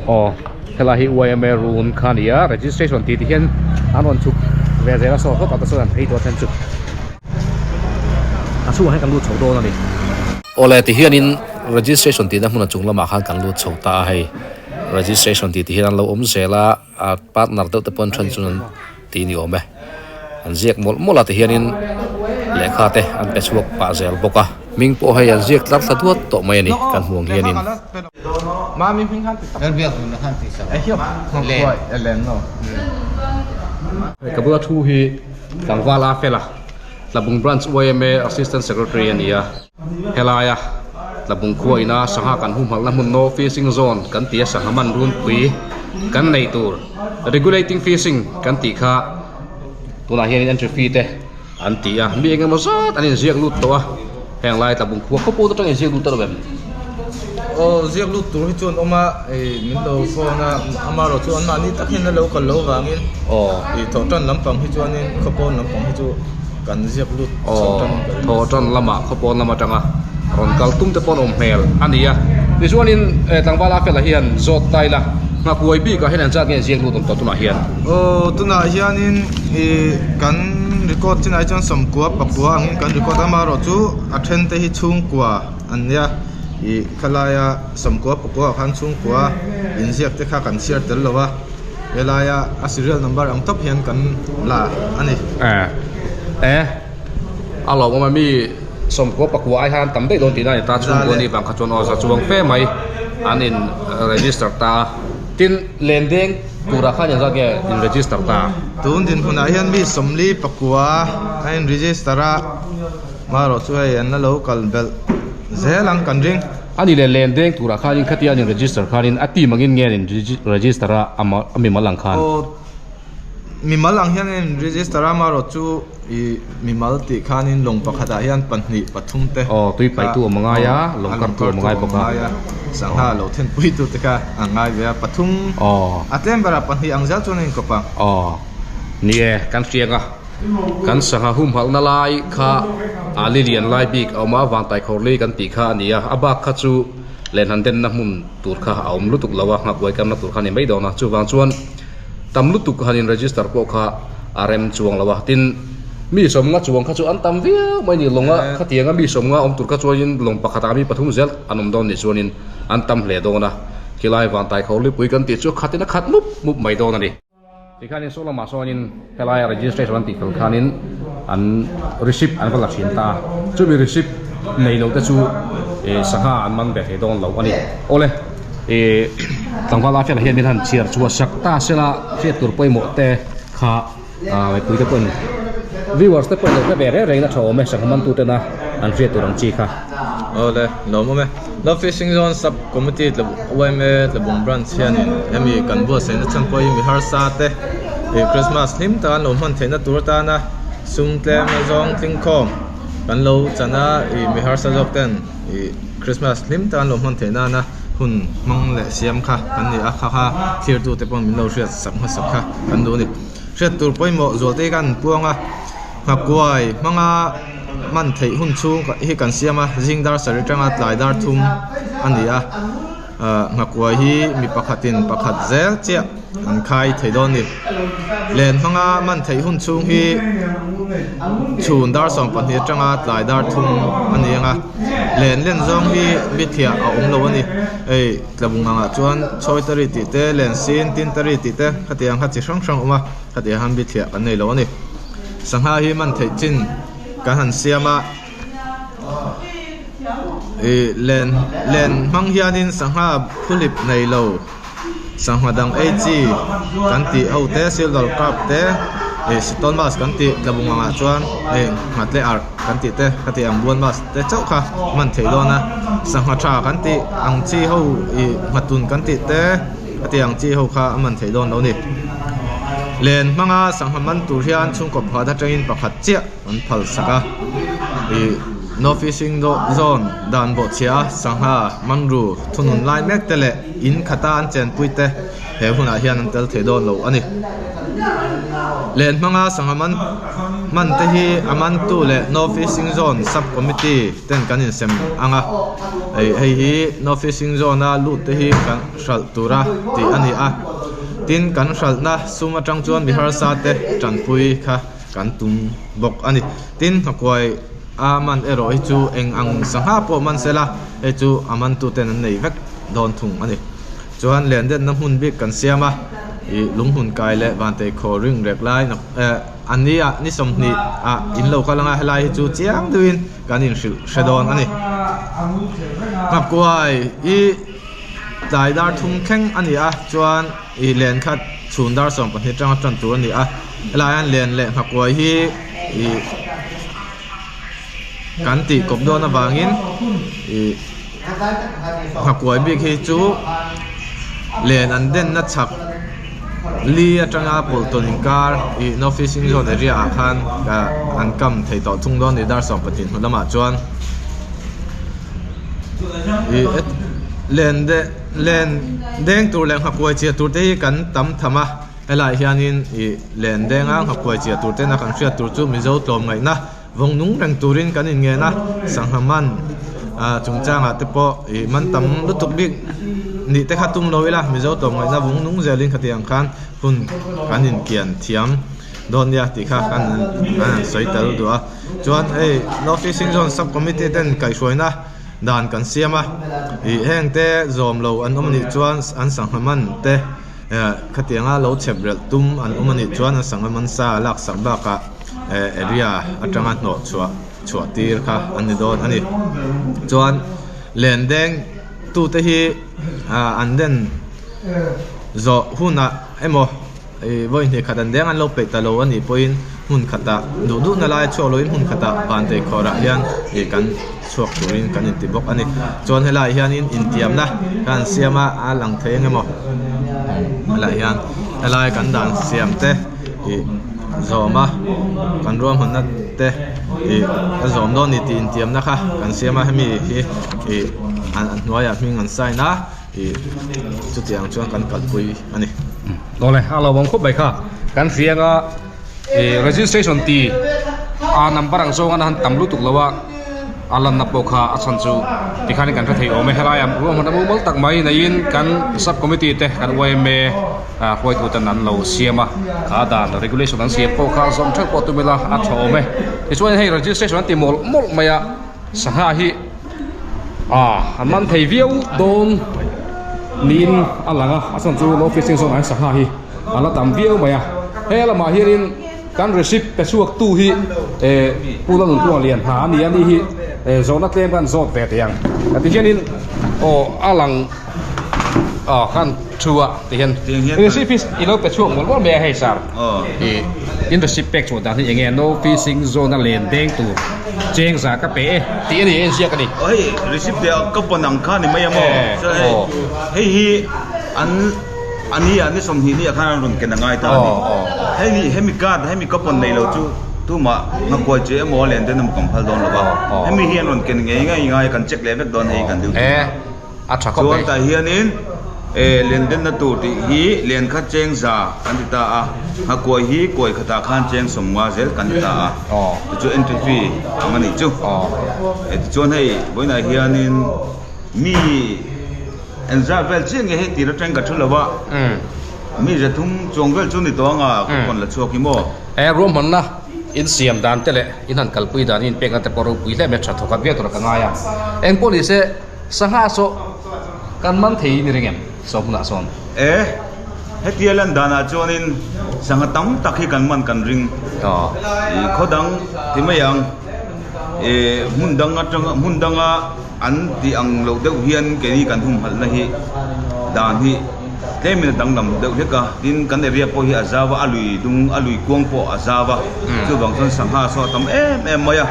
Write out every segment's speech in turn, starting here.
Aw helai hi yma run kha a ni a registration tih ti hian an rawn chhuk ve zel a saw hlawk ah te sawn an phei tawh a then chu a chhungah hian kan lut chho dawn a ni. Awle ti hianin registration tihna hmun a chung lamah khan kan lut chho ta a hei registration tih ti hian an lo awm zel a a partner deuh te pawh an then chuan an tih ni awm e an ziak mawlh mawlh a ti hianin lehkha te an pe chhuak pah zel bawk a hming pawh hei an ziak tlar thla duat tawh mai a ni kan hmu ang hianin. Hei ka bula thu hi tlangval a fel a Tlabung Branch yma Assistant Secretary a ni a helaia Tlabung khua ina sangha kan humhalhna hmun no fishing zone kan ti a sangha man runpui kan nei tur. Regulating fishing kan tih kha tunah hianin entry fee te an ti a, mi engemaw zat an inziak lut tawh a, heng lai tlabung khua khaw pawh atang inziak lut a lo em? Aw ziak lut tur hi chu an awm a, ih min lo phone a, amaherawh chu anmahni tak hian a lo kal lo vangin ih thawhtan lampang hi chuanin khawpawn lampang hi chu kan ziak lut chho tan ka ring. Thawhtan lamah khawpawn lam atanga rawn kal tum te pawh an awm hmel a ni a, tichuanin tlangval a fela hian zawt ta ila nghakuai bikah hian an zat nge ziak lut awm tawh tunah hian. Aw tunah hianin ih kan record chinah hi chuan sawmkua pakua angin kan record a amaherawh chu a then te hi chhungkua an nia ih khalaia sawmkua pakua ah khan chhungkua inziak te kha kan chhiar tel lo a helaia a serial number ang tawp hian kan la a ni. E a lawmawm a mi. Sawmkua pakua ai hian tam daih dawn tihna a ni ta, chhungkua ni vang kha chuan aw za chuang fe mai an in register ta a, tin lendeng turah khan engzat nge in register ta? Tun dinhmunah hian mi sawmli pakua a in register a, marawh chu hei an la lo kal belh zel ang kan ring. A ni leh lendeng turah khanin khatia an in register khanin a team angin nge an in register a a mimal ang khan? Aw mimal ang hian an in register a marawh chu. I mimal tih khanin lawng pakhatah hian pahnih pathum te Aw tui paihtu awm a ngai a, lawng kartu awm a ngai bawk a. Sangha lo thenpuitu te kha a ngai ve a, pathum a tlem berah pahnih ang zel chuan a inkawp a. Aw ni e, kan hriang a, kan sangha humhalhna lai kha a li lian lai bik a awm a, Vangtaikhawrli kan tih kha a ni a, a bak kha chu lenhan denna hmun tur kha a awm lutuk lo a, nghakbuai kamna tur kha a ni mai dawn a, chuvang chuan Tam lutuk han in register pawh kha a rem chuang lo a, tin mi sawmnga chuang kha chu an tam viau mai a ni, lawnga khatianga mi sawmnga awm tur kha chuanin lawng pakhatah mi pathum zel an awm dawn nih chuanin an tam hle dawn a, khilai vantai khawrlipui kan tih chu khatin a khat mup mup mai dawn a ni. Tikhanin saw lamah sawnin helaia registration an tih fel khanin an receipt an va la thin ta a, chumi receipt nei lo te chu sangha an man ve thei dawn lo a ni. Awle. Ih tlangval a fianah hian min han chhiar chhuah sak ta sela hriat tur pawimawh te kha ah mipui te pawhin viewers te pawhin lo hre ve reng rengin a tha awm e sangha man tu tena an hriat tur ang chi kha. Awle lawmawm e. Love Fishing Zone Sub Committee tla yma Tlabung Branch hianin hemi kan buatsaihna chhan pawh hi mi harsa te ih Christmas hlim taka an lo hman theihna tur atana sum tlem azawng tlingkhawm kan lo chan a ih mi harsa zawk ten ih Christmas hlim tak an lo hman theih nana hun hmang leh siam kha kan ni a, kha kha thirtu te pawh min lo hriat sak hmasak kha kan duh a ni. Hriat tur pawimawh zual te hi khan an puang a, nghakuai hmanga hman theih hun chhung hi kan siam a, zing dar sarih atanga tlai dar thum a ni a, ah nghakuai hi mi pakhatin pakhat zel chiah an khai thei dawn a ni. Len hmanga man theih hun chhung hi chhun dar 12 atanga tlai dar thum a ni ang a, len len zawng hi mithiah a awm lo a ni. Hei tlabung angah chuan chhawitari tih te, len sin tintari tih te khatiang kha chi hrang hrang a awm a, khatiang khan mithiah kan nei lo a ni. Sangha hi man theih chin kan han siam a, ih len len hmang hianin sangha phuhlip nei lo. Sangha dang ei chi kan tih ho te silver carp te ih sitawn mas kan tih tlabung angah chuan heng nghatle arh kan tih te khati ang buan mas te chauh kha hman theih dawn a sangha tha kan tih ang chi ho ih nghatun kan tih te khati ang chi ho kha a man theih dawn lo ni. Len hmanga sangha man tur hian chhungkaw pakhat atangin pakhat chiah an phal sak a ih. No Fishing Zone dan bawhchhia a sangha manru thunun lai mek te leh in khata an chenpui te he hunah hian an tel thei dawn lo a ni. Len hmanga sangha man man te hi a mantu leh No Fishing Zone Sub Committee ten kan insem ang a, hei hi No Fishing Zone a lut te hi kan hralh tura tih a ni a, tin kan hralhna sum atang chuan mi harsa te tanpui kha kan tum bawk a ni. Tin hnakuai a man erawh hi chu eng ang sangha pawh man sela hei chu a mantu ten an nei vek dawn thung a ni. Chuan lendenna hmun bik kan siam a, ih lunghmun kai leh vantei khaw ring rek lai eh an ni ah ni 20 ah in lo kal anga helai hi chu chiang deuhin kan inhrilh hre dawn a ni. Hnakuai i. Tlai dar thum thleng a ni a, chuan ih len khat chhun dar 12 atanga tan tur a ni a, helai hian len leh nghakuai hi ih kan tih kawp dawn avangin ih nghakuai bik hi chu len an denna chhak li atanga pawlh tawn inkar ih no fishing zone area ah khan an kam thei tawh thung dawn a ni dar 12 hnu lamah chuan. Ih len de len deng tur leh nghakuai chiah tur te hi kan tam tham a helaiah hianin ih len denga nghakuai chiah tur tena kan hriat tur chu mizo tlawm ngaihna vawng nung reng turin kan inngen a sangha man ah chungchangah te pawh ih man tam lutuk bik nih te kha tum lo ila mizo tlawm ngaihna vawng nung zelin khatiang khan hun kan inkian thiam dawn nia tih kha kan an sawi tel duh a. Chuan hei No Fishing Zone Sub Committee ten kaihhruaina dan kan siam a, ih heng te zawm lo an awm anih chuan an sangha man te eh khatianga lo chhep relh tum an awm anih chuan an sangha man sa laksak bakah eh area atanga hnawh chhuah chhuah tir kha an ni dawn a ni. Chuan len deng tute hi ah an den zawh hunah emaw. Ih vawi hnih khat an deng an lo peih ta lo a nih pawhin hmun khatah duh duhna lai chhuak loin hmun khatah vantei khawrah hian ih kan chhuak turin kan inti bawk a ni. Chuan helaiah hianin intiamna kan siam a a lang thei eng emaw helaiah hian helai kan dan siam te ih zawm a kan ruahmanna te ih a zawm dawn a ni tih intiamna kha kan siam a hemi hi ih a hnuaiah hming an sign a. Ih chutiang chuan kan kalpui a ni. Awle a lo awm khawp mai kha kan hriang a ih registration ti a number ang zawng a han tam lutuk lo a a lanna pawh kha a chhan chu tikhanin kan hre thei awm e helai ah ruahman a mumal tak mai neiin kan sub committee te kan yma ah hruaitu ten an lo siam a kha dan regulation an siam pawh kha zawm theuh pawh tum ila a tha awm e tichuan hei registration an ti mawlh mawlh mai a sangha hi. Ah an man thei viau dawn niin a lang a a chhan chu no fishing zone ah hian sangha hi a la tam viau mai a he lamah hianin kan receipt pe chhuak tu hi eh pu Lalnunpuanga lian hna a ni a ni hi eh zawhna tlem khan zawt ve thei ang ti hianin aw a lang ah khan thu a ti hian receipt hi i lo pe chhuak mawlh mawlh mai a hei sir ih in receipt pek chhuah dan hi eng nge no fishing zone a len deng tur. Cheng za ka pe e tih a ni en ziak a ni. Aw hei receipt te ka pawn ang kha ni mai a maw chuan hei hei hi an a ni a ni 20 ni ah khan an rawn ken a ngai ta a ni hei ni hemi card hemi ka pawn nei lo chu tumah nghakuai che emaw a len den emaw kan phal dawn lo va hemi hi an rawn ken ngei ngei ngai kan check leh vek dawn hei kan duty a tha khawp mai. Chuan tah hianin eh len denna tur tih hi len kha cheng za kan ti ta a, nghakuai hi kuai khatah khan cheng 50 zel kan ti ta a, tichuan entry fee ang a nih chu. Eh tichuan hei vawiinah hianin mi engzat vel chiah nge hei tir atang ka thu lo a, mi 300 chuang vel chu ni tawh anga ka pawn la chhuak hi maw. Eh ruahmanna insiam dan te leh in han kalpui dan inpekna te pawh ropui hle mai a tha thawkhat viau tur ka ngai a, engpawh ni se. Sangha saw kan man thei ni ring em saw hmunah sawn? E, hetia lan danah chuanin sangha tam tak hi kan man kan ring. I khaw dang ti mai ang, e hmun dang atanga hmun danga an tih ang loh deuh hian keini kan humhalhna hi dan hi tlemin a danglam deuh hlek a, tin kan area pawh hi a zau a, a lui dung a lui kuang pawh a zau a, chuvang chuan sangha saw a tam em em mai a.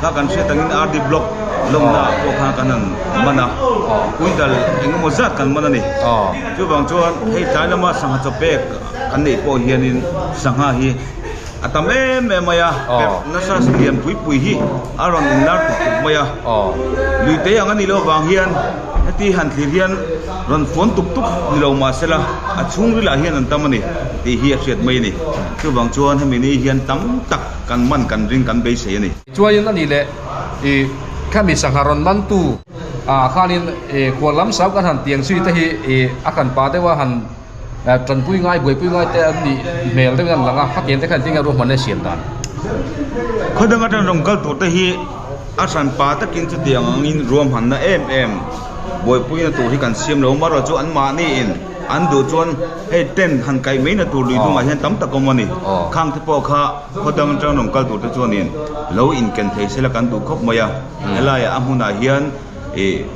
Kha kan hriat angin RD Block lawmna ah pawh khan kan han man a, quintal eng emaw zat kan man a ni. Chuvang chuan hei tlai lama sangha chaw pek kan neih pawh hianin sangha hi A tam em em mai a, perh nasa lian pui pui hi a rawn inlar tuk tuk mai a. Luite ang a nih loh avang hian heti han thlir hian rawn fuan tuk tuk ni lo mah sela a chhungrilah hian an tam a ni tih hi a hriat mai a ni. Chuvang chuan hemi ni hian tam tak kan man kan ring kan beisei a ni. Chuanin a nih leh ih khami sangha rawn mantu ah khanin ih khual lam sau kan han tiang zui te hi ih a kan pa deuh a han Tanpui ngai, buaipui ngai te an nih hmel deuhin an lang a, khatiang te khan engtin nge ruahmanna siam dan? Khaw dang atang rawn kal tur te hi a hran pa takin chutiang angin ruahmanna em em buaipuina tur hi kan siam lo marawh chu anmahni in an duh chuan hei tent han kaih mai na tur lui hnungah hian tam tak awm a ni. Khang te pawh kha khaw dang atang rawn kal tur te chuanin lo inken thei sela kan duh khawp mai a, helaiah a hmunah hian Ih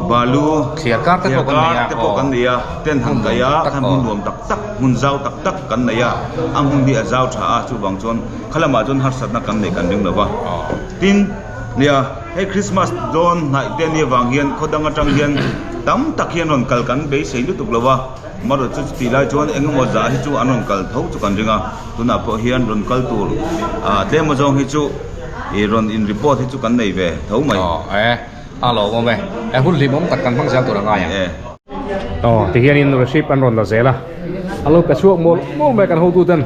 balu thliar kar te pawh kan nei a te pawh kan nei a tent han kaih a khan hmun nuam tak tak hmun zau tak tak kan nei a a hmun hi a zau tha a chuvang chuan kha lamah chuan harsatna kan neih kan ring lo va tin nia hei Christmas dawn hnaih te ania vang hian khaw dang atang hian tam tak hian rawn kal kan beisei lutuk lo va amaherawhchu chu chutih lai chuan eng emaw zah hi chu an rawn kal tho chu kan ring a tunah pawh hian rawn kal tur ah tlem azawng hi chu. I rawn in report hi chu kan nei ve tho mai. Aw e, a lo awm e. E hun hlimawm tak kan hmang zel tur a ngai ang. E. Aw tihianin receipt an rawn la zel a, a lo pe chhuak mawl mawl mai kan hotu ten.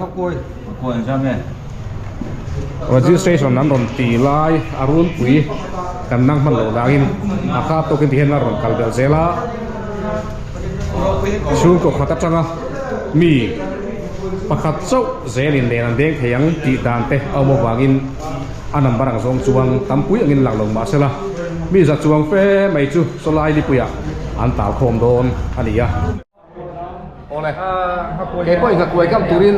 Registration an rawn ti lai a runpui kan nang hman loh dangin a kha tawkin tihian a rawn kal belh zel a. Chhungkaw khat atanga mi pakhat chauh zelin len an deng thei ang tih dan te a awm avangin a number ang zawng chuan tampui angin lang lo mah sela mi za chuang fe mai chu sawlai lipuiah an tal khawm dawn a ni a. Awle, kei pawhin ka kuai kam turin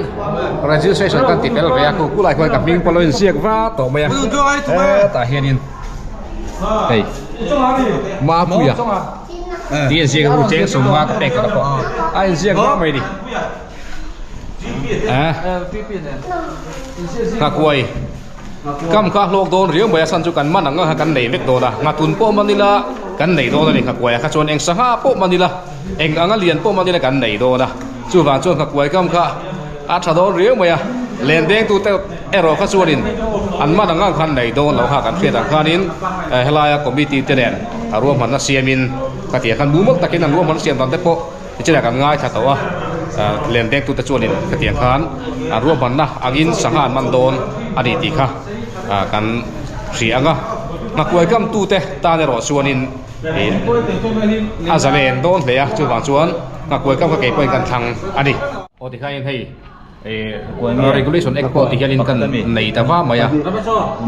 registration kan ti fel ve a, khu kulai khuan ka hming pawh lo inziak va tawh mai a, hetah hianin hei Mapuia tih a inziak a, hu cheng sawmnga ka pek tawh pawh a inziak va mai a ni. Nghakuai kam kha hlawk dawn riau mai a chhan chu kan man ang a kan nei vek dawn a nghatun pawh man ila kan nei dawn a ni nghakuai ah kha chuan eng sangha pawh man ila eng anga lian pawh man ila kan nei dawn a chuvang chuan nghakuai kam kha a tha dawn riau mai a len deng tu te erawh kha chuanin an man ang ang khan nei dawn lo kha kan hriat ang khanin helaia committee te nen a ruahmanna siamin khatiang khan mumal takin an ruahmanna siam dan te pawh Tichuan kan ngaithla tawh a, len dengtute chuanin khatiang khan an ruahmanna angin sangha an man dawn a ni tih kha kan hria ang a. Nghakuai kamtute tan erawh chuanin a zalen dawn hle a, chuvang chuan nghakuai kam kha kei pawhin kan thlang a ni. Aw tikhain hei Regulation Act pawh ti hianin kan nei ta va mai a,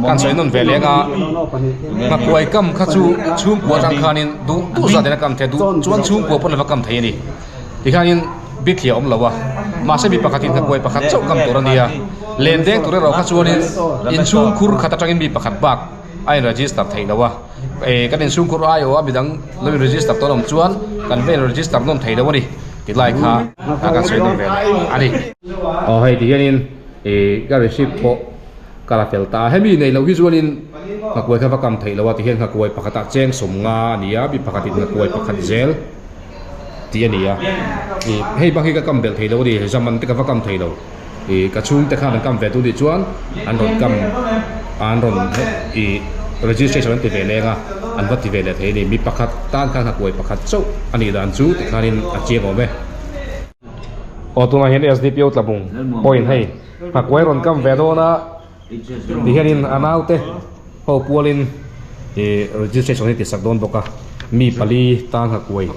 kan sawi nawn ve leng a, nghakuai kam kha chu chhungkua atang khanin duh duh zat in a kam thei a, duh chuan chhungkua pawn a va kam thei a ni. Tikhianin bithliah a awm lo a, mahse mi pakhatin nghakuai pakhat chauh kam tur a nia, len deng tur erawh kha chuanin inchhungkhur khat atangin mi pakhat bak a in register theih lo a, kan inchhungkhur aiawh a midang lo in register tawn awm chuan kan va in register nawn thei lo a ni. Ti lai kha a kan sawi nawn ve leh a ni. Aw hei ti hianin ih ka receipt pawh ka la fel ta a, hemi nei loh hi chuanin nghakuai kha va kam theih loh a ti hian nghakuai pakhatah cheng sawm nga a ni a, mi pakhatin nghakuai pakhat zel tih a ni a, ih hei bak hi ka kam belh thei lo a ni, zaman te ka va kam thei lo, ih ka chhungte khan an kam ve tu nih chuan an rawn kam an rawn ih registration an ti ve leng a an va ti ve leh thei a ni mi pakhat tan khan nghakuai pakhat chauh a nih dan chu tikhanin a chiang awm e. Aw tunah hian SDPO Tlabung pawhin hei nghakuai rawn kam ve dawn a tihianin a naute ho pualin ih registration hi tisak dawn bawk a mi pali tan nghakuai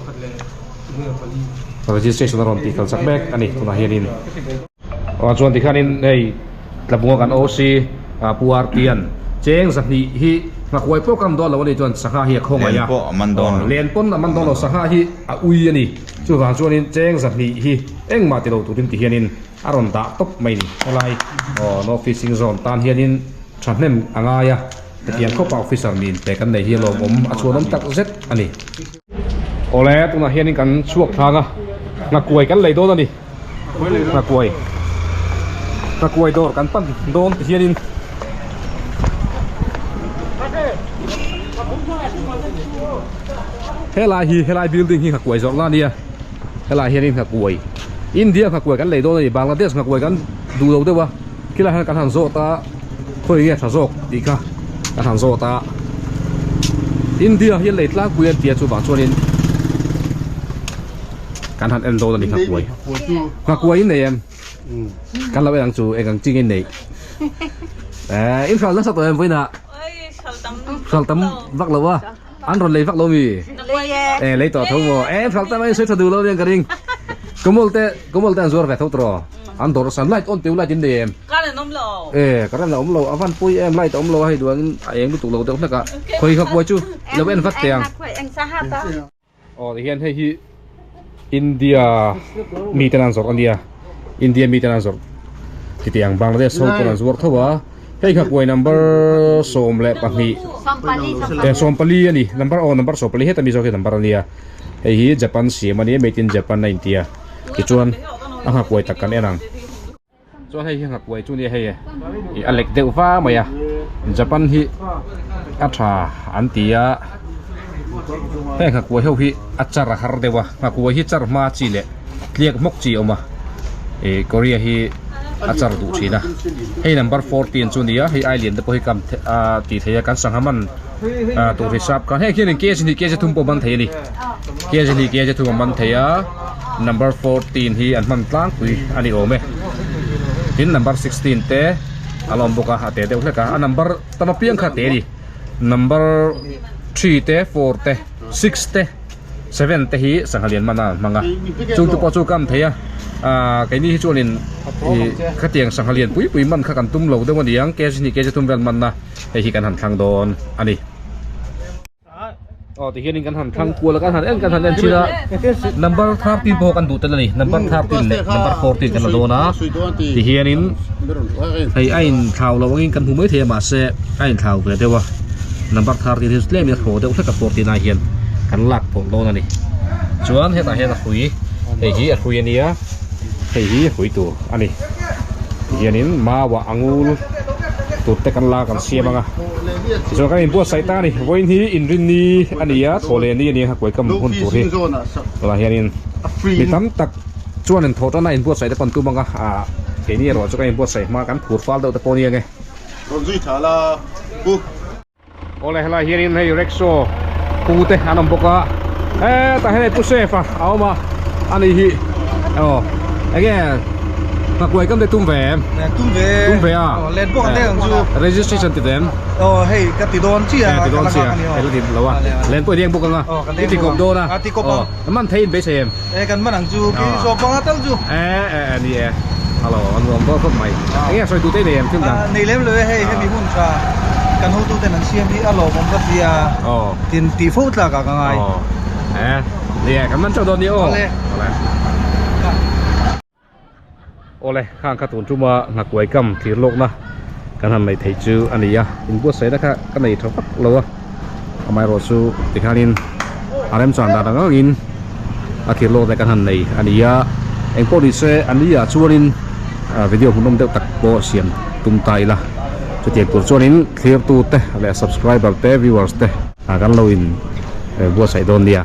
registration a rawn tih fel sak mek a ni tunah hianin. Aw chuan tikhanin hei Tlabunga kan OC Pu Artian cheng zahnih hi nghakuai pawh kam dawn lo a ni chuan sangha hi a khawngaih a Len pawh a man dawn lo. Len pawn a man dawn lo sangha hi a ui a ni chuvang chuanin cheng zahnih hi engmah ti lo turin ti hianin a rawn dah tawp mai ni helai aw no fishing zone tan hianin thahnem a ngai a hetiang khawpa officer min pe kan nei hi a lawmawm a chhuanawm tak zet a ni. Awle tunah hianin kan chhuak thlang a nghakuai kan lei dawn a ni. Nghakuai Nghakuai dawr kan pan dawn ti hianin helai hi helai building hi nghakuai zawrhna a nia helai hianin nghakuai India nghakuai kan lei dawn a ni Bangladesh nghakuai kan duh lo deuh a. Khilaiah hian kan han zawt a khawi nge tha zawk tih kha kan han zawt a India hi lei tlangpui an tia chuvang chuanin kan han en dawn a ni nghakuai nghakuai in nei em kan lo en ang chu eng ang chi nge in neih eh in hral nasa tawh em vawiinah hral tam vak lo a an rawn lei vak lo mi eh lei tawh tho maw eh hral tam a in sawi tha duh lo aniang ka ring kawmawl te kawmawl te an zuar ve tho tawh raw. An dawr san light on teu light in nei em? Current awm lo. E current a awm lo a van pui em light a awm lo a hei duangin a eng lutuk lo deuh hlek a khawi kha kuai chu i lo en vat teh ang. Aw tihian hei hi India mi ten an zawrh a nia India mi ten an zawrh titi ang Bangladesh ho pawn an zuar tho a hei kha kuai number 12 eh 14 a ni number aw number 14 heta mi zawk hi number a nia hei hi Japan siam a nia made in Japan a intia. Tichuan a nghakuai tak kan en ang. Chuan hei hi nghakuai chu nia hei ih a lek deuh va mai a Japan hi a tha an ti a heng nghakuai ho hi a char a har deuh a nghakuai hi char hma chi leh tliak hmawk chi a awm a ih Korea hi a char duh thin a hei number 14 chu nia hei ai lian te pawh hi kam a tih theih a kan sangha man tur hisap khan heng hian in kg hnih kg thum pawh a man thei a ni. Kg hnih kg thum a man thei a number 14 hi an hman tlangpui a ni awm e tin number 16 te a la awm bawk a a te deuh hlek a a number tam apiang kha a te a ni number 3 te 4 te 6 te 7 te hi sangha lian man a an hmang a chung te pawh chu kam thei a ah keini hi chuanin ih khatiang sangha lian pui pui man kha kan tum lo deuh a ni ang kg hnih kg thum vel man a hei hi kan han thlang dawn a ni. Aw tihianin kan han thlang kual a kan han en kan han en thin a number 13 pawh kan duh tel a ni number 13 leh number 14 kan la dawn a tihianin hei a inthlau lo angin kan hmu mai thei a mahse a inthlau ve deuh a number 13 hi tlemin a thaw deuh hlek a 14 ai hian kan lak pawlh dawn a ni chuan hetah hian a hrui hei hi a hrui a nia hei hi hrui tur a ni tihianin mau ah a ngul tur te kan la kan siam ang a tichuan kan inbuatsaih ta a ni vawiin hi inrinni a ni a thaw leh ni a ni a kuai kam hun tur hi tunah hianin mi tam tak chuan in thawh tana inbuatsaih te pawh an tum ang a ah keini erawh chu kan inbuatsaih hma kan phur fal deuh te pawh a ni ang e. Awle helai hianin hei rickshaw pu te an awm bawk a hetah hian hei pu chef a a awm a ani hi aw enge nghakuai kam te tum ve em tum ve tum ve a aw let bawk an dek ang chu registration ti ve em aw hei ka ti dawn chiah ti dawn chiah hei la ti lo a len pawh i deng bawk ang a i ti kawp dawn a ti kawp ang man thei in beisei em e kan man ang chu ki saw panga tal chu e e ni e hello an nuam dawn khawp mai enge sawi tu te nei em thil dang nei lem lo e hei hemi hun tha kan hotu ten an siam hi a lawmawm ka ti a tin tih fo tlak ah ka ngai e ni e kan man chauh dawn ni aw awle Awle, khang kha tun tuma nghakuai kam thlir lawkna kan han nei theih chu a ni a, inbuatsaihna kha ka nei tha vak lo a, amaherawh chu tikhanin a remchan dan ang angin a thlir lawkna kan han nei a ni a, engpawh ni se a ni ah chuanin video hmuhnawm deuh tak pawh siam tum ta ila, chutiang tur chuanin thlirtu te leh subscriber te viewers te kan lo in buatsaih dawn nia.